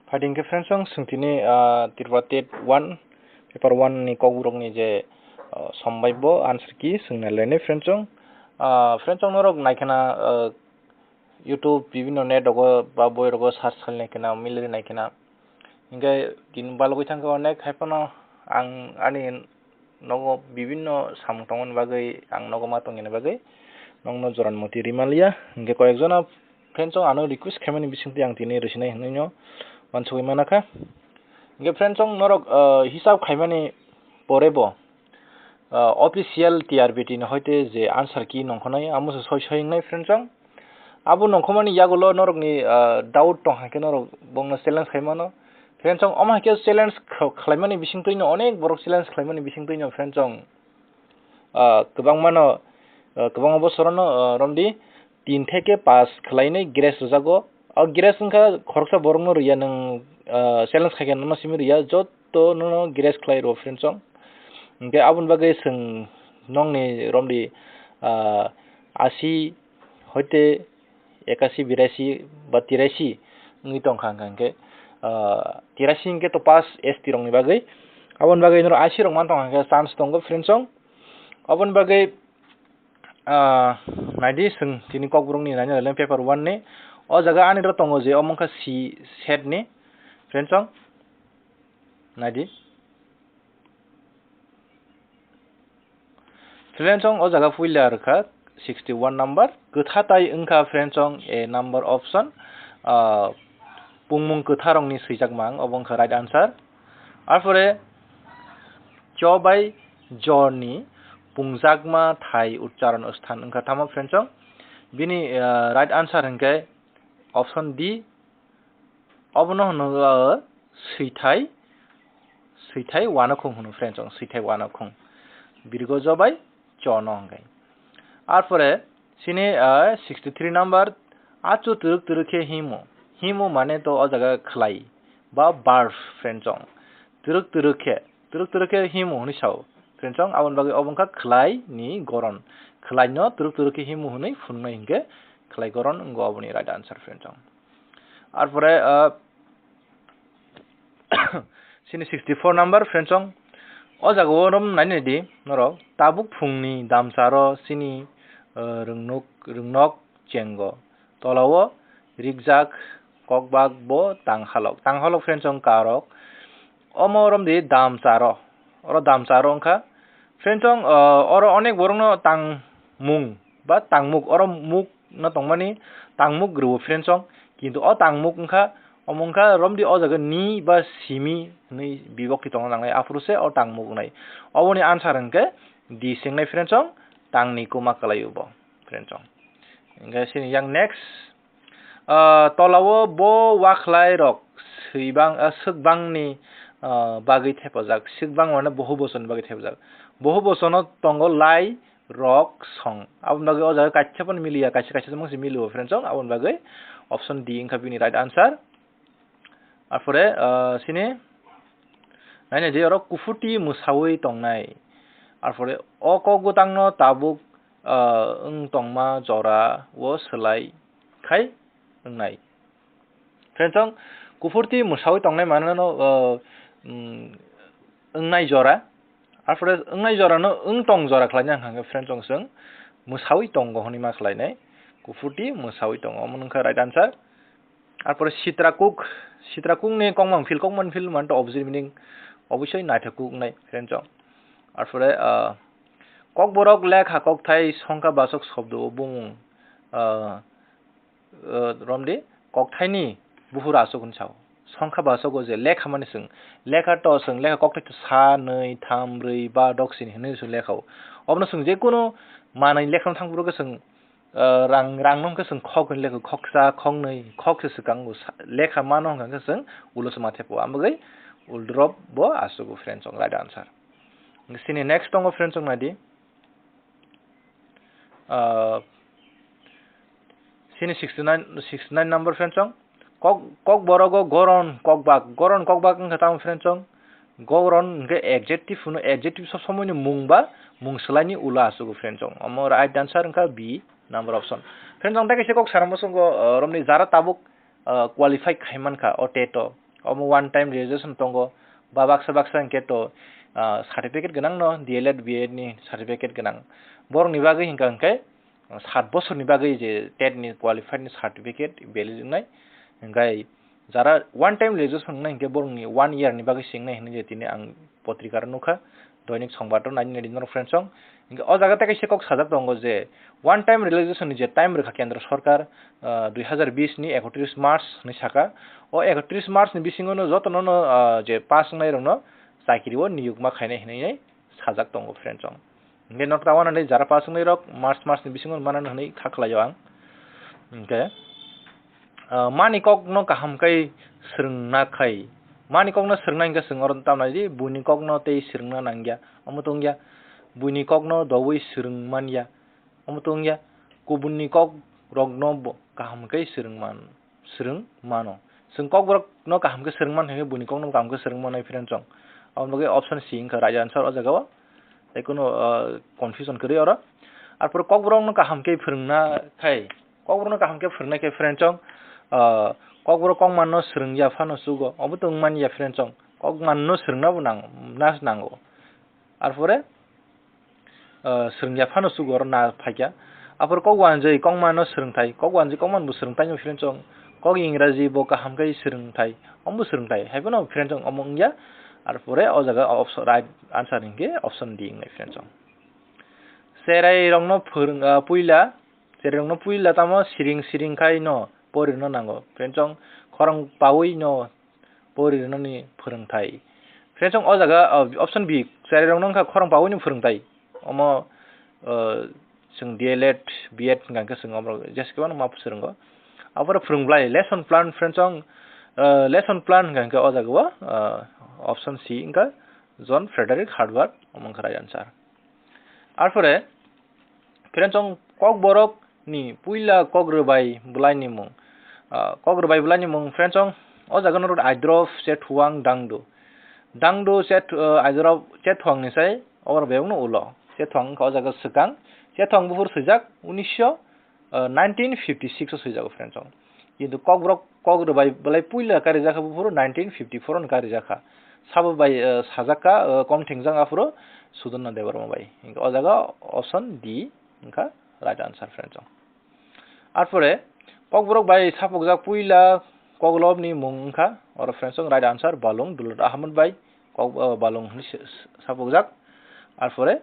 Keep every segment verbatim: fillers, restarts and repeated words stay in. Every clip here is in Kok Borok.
Phaidi hwnkhe friends chwng swng tini, ah, Tripura TET one, paper one ni kokborok ni je, ah, sombai bo answer key swng nai lainai friends chwng. Ah, friends chwng norok naikhwna, ah, YouTube bibinno net rogo ba boi rogo search khainai khwna, milri nai khwna. Hwnkhe tini balogwi thangkhe onek haiphano ang ani nogo bibinno samung tongmani bagwi, ang nogo ma tongmani bagwi nokno joran moti rimaliya. Hwnkhe koyekjona friends rok ano request khaimani bisingtwi ang tini rwsinai hinwi no uansugwi manakha. Hwnkhe friends rok norok, ah, hisab khaimani pore bo, ah, official T R B T ni hoite je answer key nongkhonai amo se soi soi wngnai friends rok. Abo nongkhormani yagulo norokni, ah, doubt tong hai khe norok bongno challenge khai mano. Friends chwng omo hai khe challenge kh-, khlaimani bisingtwi no onek borok challenge khlaimani bisingtwi no friends chwng, ah, kwbangma no, ah, kwbangma bosorono, ah, romdi tin theke pass khlainai grace rwjago. O grace wngkha khoroksa borokno rwya nwng, ah, challenge khai khe nono simi rwya, jotto nono grace khlai rwo friends chwng. Hwnkhe aboni bagwi chwng nokni romdi, ah, asi hoite ekasi, birasi ba tirasi wngwi tongkha hwnkha hwnkhe, ah, tirasi hwnkhe to pass S T rokni bagwi. Aboni bagwi norok asi rok man tongkha hwnkhe chance tongo friends chwng. Aboni bagwi, ah, naidi chwng tini kokborokni naina le paper one ni. O jaga ani ro tongo je omo wngkha C set ni friends chwng. Naidi. Friends chwng o jaga puila rwkha sixty one number. Kwtha tai wngkha friends chwng a number option. Ah, pungmung kwtharokni swijakma ang, obo wngkha right answer. Arpore cho bai jorni pungjakma thai uchcharon sthan wngkha tamo friends chwng. Bini, ah, right answer hwnkhe option D. Obono hwno, ah, swithai, swithai uanakhung hwno friends chwng, swithai uanakhung. Birgo jo bai cho no hwnkhe. Arpore chini, ah, sixty three number, achu twrwk twrwk khe himo. Himo mane to o jaga khlai ba verb friends chwng. Twrwk twrwk khe, twrwk twrwk khe himo hwnwi sao friends chwng. Aboni bagwi obo wngkha khlai ni goron. Khlai no twrwk twrwk khe himo hwnwi phunuknai hwnkhe khlai goron wngkha oboni right answer friends chwng. Arpore, ah, chini sixty four number friends chwng. O jaga o rom nai nai di norok. Tabuk phungni damcharo chini, ah, rwngnok, rwngnok chengo. Tola o rikjak kokbak bo tanghalok. Tanghalok friends chwng karok. Omo rom di damcharo. Oro damcharo wngkha. Friends chwng, ah, oro onek borokno tangmung ba tangmuk, oro muk no tongmani tangmuk rwo friends chwng. Kintu o tangmuk wngkha, omo wngkha romdi o jaga ni ba simi hwnwi bibokti tongna nangnai, aphuru se o tangmuk wngnai. Oboni answer hwnkhe D se wngnai friends chwng, tangni kuma kwlai o bo friends chwng. Hwnkhe sini yang next, ah, tola o bo wakhlai rok swibang, ah, swkbangni, ah, bagwi thepajak, swkbang mane bohu bosoni bagwi thepajak. Bohu bosono tongo lai, rok, song. Aboni bagwi o jaga kaisa phano miliya, kaisa kaisa se mungsi milio friends chwng. Aboni bagwi option D wngkha bini right answer. Arpore, ah, sini naina di oro kufuti mwsawi tongnai. Arpore o kok bwtangno tabuk, ah, wng tongma jora o swlai khai wngnai. Friends chwng, kufuti mwsawi tongnai manano, ah, mm, wngnai jora. Arpore wngnai jorano wng tong jora khlaina hwnkha hwnkhe friends chwng, chwng mwsawi tongo hwnwi ma khlainai. Kufuti mwsawi tongo, omo wngkha right answer. Arpore sitrakuk, sitrakukni kokmang phil, kokmang phil manto opposite meaning, obosoi naithok kuk wngnai friends chwng. Arpore, ah, kokborok lekha kokthai songkha basok shobdo o bumung, ah, ah, romdi kokthaini buphuru aswk hwn sao. Songkha basogo je lekha mani chwng, lekha to chwng lekha kokthai to sa, nwi, tham, brwi, ba, dok sini hwnwi chwng lekha o. Obono chwng je kunu manwi lekha thang phuru khe chwng, ah, rang, rang no hwnkhe chwng khok hwn lekha, khoksa, khoknwi, khok se swkang o sa-, lekha mano hwnkha khe chwng ulo se ma thepo. Ang bagwi uldrop bo aswk o friends chwng right answer. Sini next tongo friends chwng naidi. Ah, sini sixty nine, sixty nine number friends chwng. Kok, kokborogo goron kokbak, goron kokbak wngkha tamo friends chwng. Goron hwnkhe adjective hwno, adjective sob somoino mung ba mung swlaini ulo aswgo friends chwng. Omo right answer wngkha B number option. Friends chwng tei kaisa kok sana muchungo, ah, romni jara tabuk, ah, qualify khai mankha o TET o. omo one time realization tongo, ba baksa baksa hwnkhe to, ah, certificate gwnang no, D L Ed, B Ed ni certificate gwnang. Borok ni bagwi hwnkha hwnkhe, sat bosor ni bagwi je tet ni qualified ni certificate valid wngnai, hwnkhe jara one time realization wngnai hwnkhe borok ni one year ni bagwi se wngnai hinwi je tini ang potrika ro nukha, Doinik Songbato nai nai di norok friends song. Hwnkhe o jaga tei kaisa kok sajak tongo je one time realization ni je time rwkha Kendra Sorkar, ah, dui hazar bis ni ekotris March hinwi saka. O ekotris March ni bisingo no joto no, no, ah, je pass wngnai rok no chakiri o niyok ma khainai hinwi sajak tongo friends song. Hwnkhe norok ta uanani jara pass wngnai rok March mas ni bisingo manani hinwi kha khlaio ang. Hwnkhe, ah, mani kokno kaham khe swrwngna khai. Mani kokno swrwngna hwnkhe chwng oro tamo naidi, buini kokno tei swrwngna nangya. Omo tongya, buini kokno doui swrwng manya. Omo tongya, kubunni kokrokno bo kaham khe swrwng man. Swrwng mano. Chwng kokborokno kaham khe swrwng man hwnkhe buini kokno kaham khe swrwng manai friends song. Aboni bagwi option C wngkha right answer o jaga o. Tei kunu, ah, confusion kwrwi oro. Arpore kokborokno kaham khe phwrwngna khai, kokborokno kaham khe phwrwngna khe friends song, ah, kokborok kokmanno swrwngya phano chugo. Obo tong manya friends song. Kokmanno swrwngna bo nang-, nas nango. Arpore, ah, swrwngya phano chugo oro na phaikha. Arpore kok wanjwi kokmano swrwngthai, kok wanjwi kokmano bo swrwngthai no friends song, kok Ingraji bo kaham khe swrwngthai, omo swrwngthai, hai phano friends song omo wngya. Arpore o jaga option, right answer hinkhe option D wngnai friends song. Cherai rokno phwrwng, ah, puila, cherai rokno puila tamo siring siring khai no pori rwna nango friends song, khorang paui no pori rwnani phwrwngthai. Friends song o jaga, ah, option B, cherai rokno wngkha khorang paui ni phwrwngthai. Omo, ah, chwng D L Ed, B Ed hwnkha hwnkhe chwng omo jesa khe ma phwrwngo. Aboro phwrwng bwlai lesson plan friends song, ah, lesson plan hwnkha hwnkhe o jaga o, ah, option C wngkha John Frederick Harvard omo wngkha right answer. Arpore, friends song kokborok ni puila kok rwbai bwlai ni mung. Ah, kok rwbai bwlai ni mung friends song o jaga norok Aidrop Chethuang Dangdu. Dangdu Chet-, ah, Aidrop Chethuang ni sai oro bebak no ulo. Chethuang wngkha o jaga swkang. Chethuang buphuru swijak unisho, ah, nineteen fifty six o swijago friends song. Kintu kokborok kok rwbai bwlai puila karijakha buphuru nineteen fifty four o karijakha. Sabo bai, eh, sajakha, eh, kom thengjak aphuru Sudonna Debbarma bai. Hinkhe o jaga option D wngkha right answer friends song. Arpore kokborok bai sapokjak puila koklopni mung wngkha oro friends song right answer Balung Dulat Ahmed bai kok, eh, Balung hinwi se-, se-, sapokjak. Arpore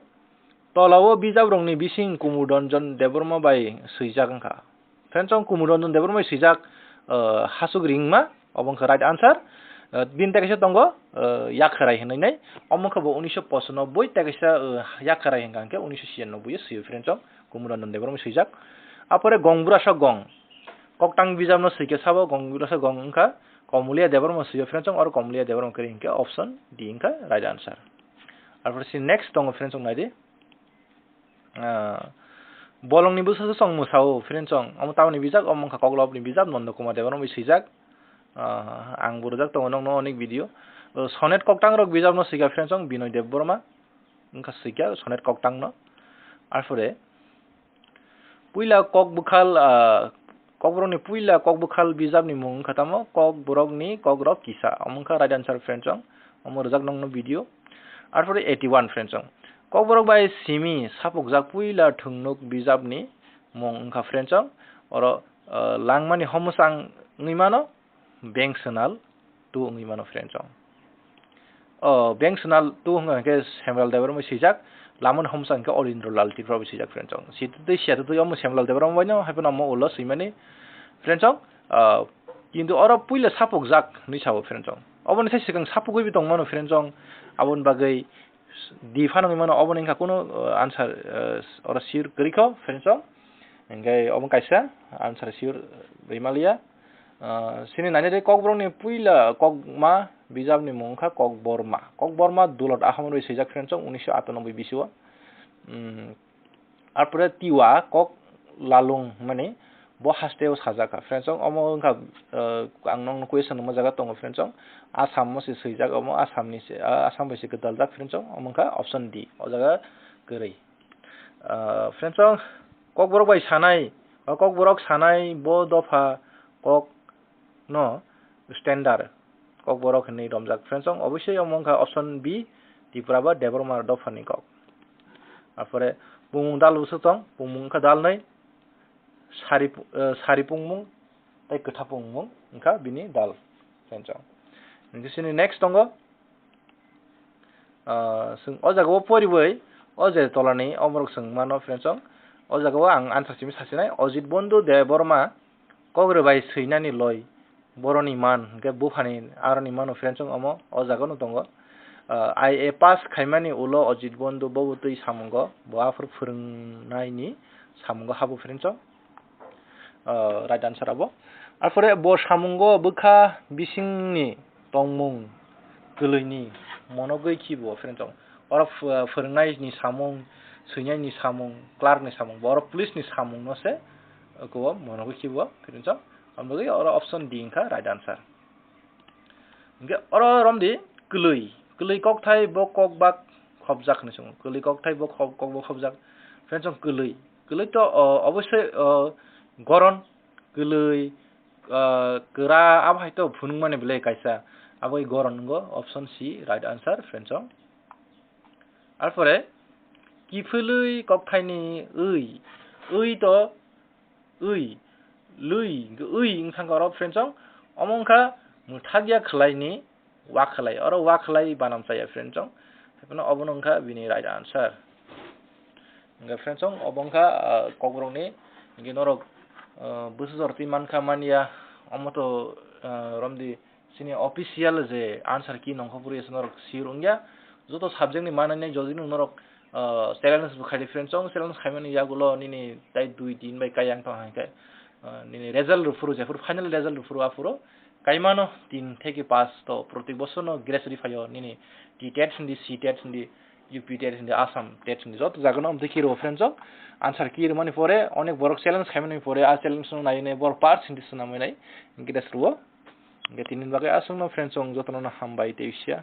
tolao bijaprokni bising Kumudonjon Debbarma bai swijak wngkha. Friends song Kumudonjon Debbarma bai swijak, eh, Hasuk Ringma, obo wngkha right answer. Eh, bini tei kaisa tongo, eh, Yakharai hinwi nai. Omo wngkha bo unisho pochanobboi tei kaisa, eh, Yakharai hwnkha hwnkhe unisho chiyannobboi o swiyo friends song Kumudonjon Debbarma bai swijak. Arpore Gongburasa Gong. Koktang bijapno swikhe sabo Gongburasa Gong wngkha Komoliya Debbarma swiyo friends song, oro Komoliya Debbarma kwrwi hinkhe option D wngkha right answer. Arpore si next tongo friends song naidi. Ah, bolongni bwswk se chwng mwsao, friends song. Omo tamoni bijap, omo wngkha Koklopni bijap, Nondo Kumar Debbarma bai swijak. Ah, ang bo rwjak tongo nokno onek video. Oh, sonet koktangrok bijapno swikha, friends song, Binoy Debbarma. Wngkha swikha sonet koktangno. Arpore puila kok bwkhal, ah, Kokborokni puila kokbwkhal bijapni mung wngkha tamo Kokborokni Kokrok Kisa. Omo wngkha right answer, friends song. Omo rwjak nokno video. Arpore eighty one, friends song. Kokborok bai simi sapokjak puila thwngnuk bijapni mung wngkha, friends song. Oro, ah, langmani homosang wngwi mano, Beng Swnal two wngwi mano, friends song. O, Beng Swnal two hwnkha hwnkhe Semral Debbarma bai swijak, lamani homsa hwnkhe Olindro Lal Tripura bai swijak, friends song. Sitwtwi siyatwtwi omo Semral Debbarma bai no, haiphano omo ulo swimani, friends song. Ah, kintu oro puila sapokjak hinwi sao, friends song. Oboni sai swkang sapogwi bo tongmano, friends song. Aboni bagwi D phano wngwi mano, oboni wngkha kunu, ah, answer, ah, oro sure kwrwi kho, friends song. Hwnkhe omo kaisa answer sure rwimaliya. Ah, sini nainai de Kokborokni puila kokma bijapni mung wngkha Kokborma. Kokborma Dulot Ahomrwi swijak, friends song, unisho atanoboi bisio. Hmm, arpore Tiwa Kok Lalung hwnmani bo hasteo sajakha, friends song. Omo wngkha, ah, ang nokno question rwma jaga tongo, friends song. Assam o se swijak, omo Assam ni se, ah, Assam bai se kwtaljak, friends song. Omo wngkha option D, o jaga kwrwi. Ah, friends song, Kokborok bai sanai, o Kokborok sanai bo dopha kok no standard. Kokborok hinwi romjak. Friends, chwng obviously omo wngkha option B, Tripura ba Debbarma dophani kok. Arpore pungmung dal bwswk tong, pungmung wngkha dalnwi, sari pu-, eh, sari pungmung tei kwtha pungmung wngkha bini dal. Friends, chwng. Hinkhe chini next tongo, ah, chwng o jaga o poribai, o je tolani omorok chwng mano, friends, chwng. O jaga o ang answer simi sasinai, Ojit Bondhu Debbarma kok rwbai swinani loi, boroni man, hinkhe buphani aroni mano, friends, chwng omo o jaga no tongo. Ah, I A pass khaimani ulo Ojit Bondhu bobo twi samungo, bo aphuru phwrwngnaini samungo habo, friends, chwng. Ah, right answer abo. Arpore bo samungo bwkha bisingni tongmung kwlwini monogwi khibo, friends, chwng. Oro ph-, phwrwngnaini samung, swinaini samung, clerkni samung, bo oro police ni samung no se, ah, kubo monogwi khibo, friends, chwng. Aboni bagwi oro option D wngkha right answer. Hinkhe oro romdi kwlwi. Kwlwi kokthai bo kok bak khopjak hinwi swngo. Kwlwi kokthai bo kok, kok bak khopjak. Friends, chwng kwlwi. Kwlwi to, o, obviously, o, goron, kwlwi, o, kwra, abo hai to phunukmani belai kaisa. Abo goron wngkha option C, right answer, friends, chwng. Arpore, kiphilwi kokthaini wi. Wi to wi, lwi, wi wngkha oro, friends, chwng. Omo wngkha mwthakya khwlaini wa khwlai. Oro wa khwlai banam chaya, friends, chwng. Haiphano obono wngkha bini right answer. Hwnkhe, friends, chwng, obo wngkha, ah, kokborokni, hinkhe norok, ah, bwsajor twi mankha manya, omo to, ah, romdi chini official je answer key nongkhor phuru ese norok sure wngya. Joto subject ni manani jodi norok, ah, challenge bo khaidi, friends, chwng. Challenge khaimani yagulo nini tai dui din bai kayang tong hai khe, ah, nini result rw phuru, jephuru final result rw phuru aphuru kaimano tin theke pass to proti bosor no graduate phaio nini T tet hindi, C tet hindi, U P tet hindi, Assam tet hindi, joto jagano amtwi kiro, friends, chwng. Answer key rwmani pore onek borok challenge khaimani pore a challenge no nai nai borok percentage swnamwi nai graduate rwo. Hinkhe tini bagwi aswkno, friends, chwng jotono hambai tei sia.